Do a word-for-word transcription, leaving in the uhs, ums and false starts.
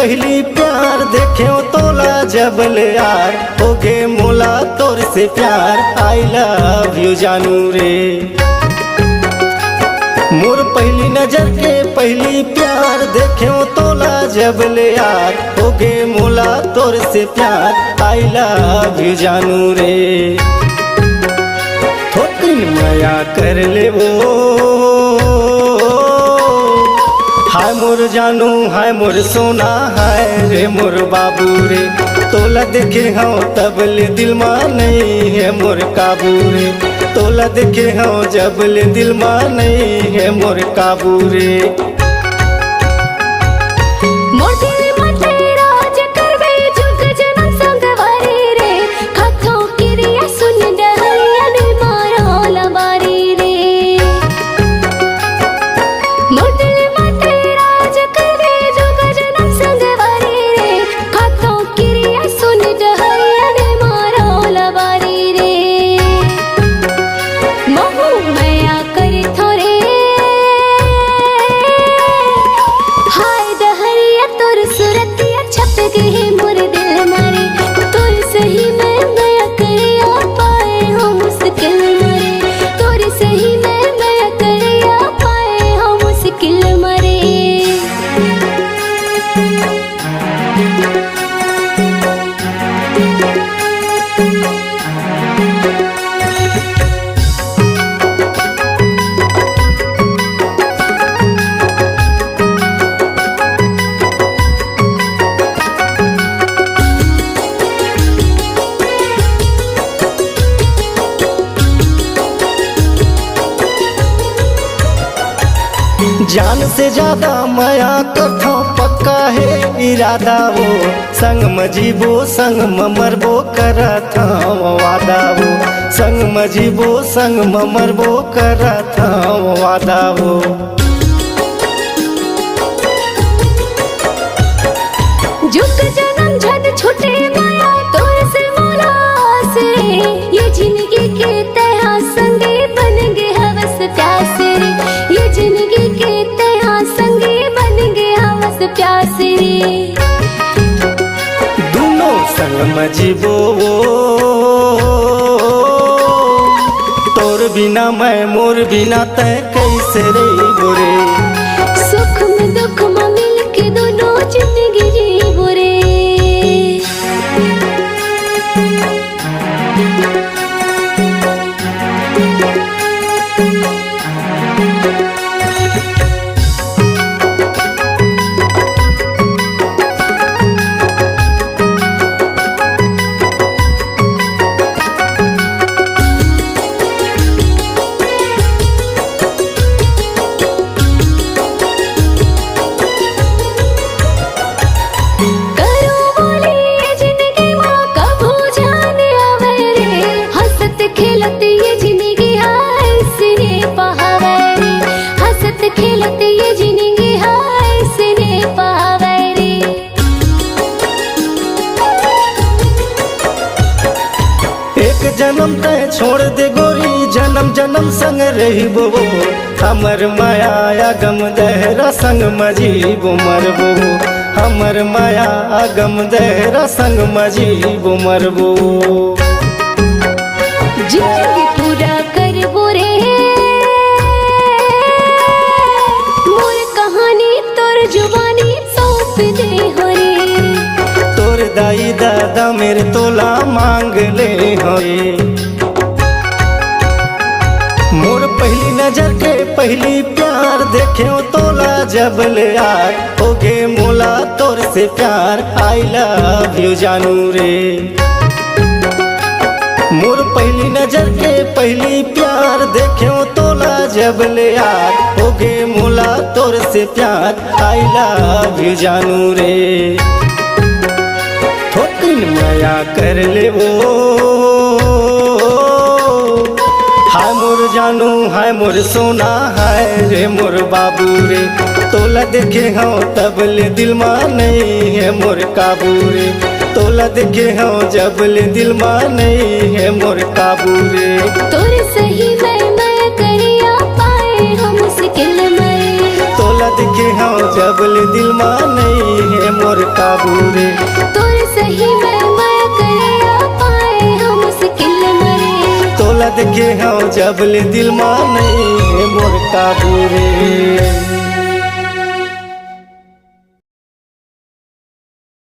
पहली प्यार देखेंव तोला जब ले यार, होगे मोला तोर से प्यार, I love you जानू रे। मोर पहली नजर के पहली प्यार देखेंव तोला जब ले यार, होगे मोला तोर से प्यार, I love you जानू रे। थोकिन मया कर ले वो, हाय मोर जानू, हाय मोर सोना, हाय रे मोर बाबू रे। तोला देखे हंव तब ले दिल मा नइ हे मोर काबू रे। तोला देखे हंव जब ले दिल मा नइ हे मोर काबू रे। मोर दिल मा तैं राज करबे जुग जनम संगवारी रे। खाथंव किरिया सुन डहरिया ने मारो लबारी रे। मोर दिल मा तैं राज करबे जुग जनम संगवारी रे। खाथंव किरिया सुन डहरिया ने मारो लबारी रे। महूं मया करथंव रे। हाय डहरिया तोर सूरतिया छप गे हे मोर दिल मा रे। तोर सही मैं मया करिया पाए हंव मुश्किल मा रे। तोर सही मैं मया करिया पाए हंव मुश्किल मा रे। जान से ज्यादा मया करथंव, पक्का हे इरादा वो। संग म जीबो, संग म मरबो, करथंव वादा वो। संग म जीबो, संग म मरबो, करथंव वादा वो। जुग जनम झन छूटे मया तोर से मोला आस रे। ये जिनगी के तैं हा संगी बन गे हवस प्यास रे। ये जिनगी के तैं हा संगी बन गे हवस प्यास रे। दूनों संग म जीबो वो, तोर बिना मैं, मोर बिना तैं कइसे रहिबो रे। सुख म दुख म मिलके दूनों जिनगी जीबो रे। करो बोली जिनगी मा कभू जान आवे रे, हंसत खेलत ये जिनगी हा अइसने पावे रे, हंसत खेलत ये जिनगी हा अइसने पावे रे। एक जनम तैं छोड़ दे गोरी, जनम जनम संग रहिबो। हमर मया अगम दहरा संग म जीबो मरबो। हमर मया अगम दहरा संग म जीबो मरबो। जिंदगी पूरा करबो रे, मोर कहानी तोर जुबानी सौंप दे हो रे। तोर दाई दादा मेर तोला मांग ले हो रे। मोर पहली नजर के पहली प्यार देखेंव तोला जब ले यार, होगे मोला तोर से प्यार, I love you जानू रे। मोर पहली नजर के पहली प्यार देखेंव तोला जब ले यार, होगे मोला तोर से प्यार, I love you जानू रे। थोकिन मया कर ले वो, हाय मोर जानू, हाय मोर सोना, हाय रे मोर बाबू रे। तोला देखे हंव तब ले दिल मा नइ हे मोर काबू रे। तोला देखे हंव जब ले दिल मा नइ हे मोर काबू रे। तोर सही मैं मया करिया पाए हंव मुश्किल मा रे। तोला देखे हंव जब ले दिल मा नइ हे ए मोर काबू रे। तोर सही में मया करे आ पाए हम मुश्किल मरे। तोला देखे हव जब ले दिल मा नइ हे मोर काबू रे।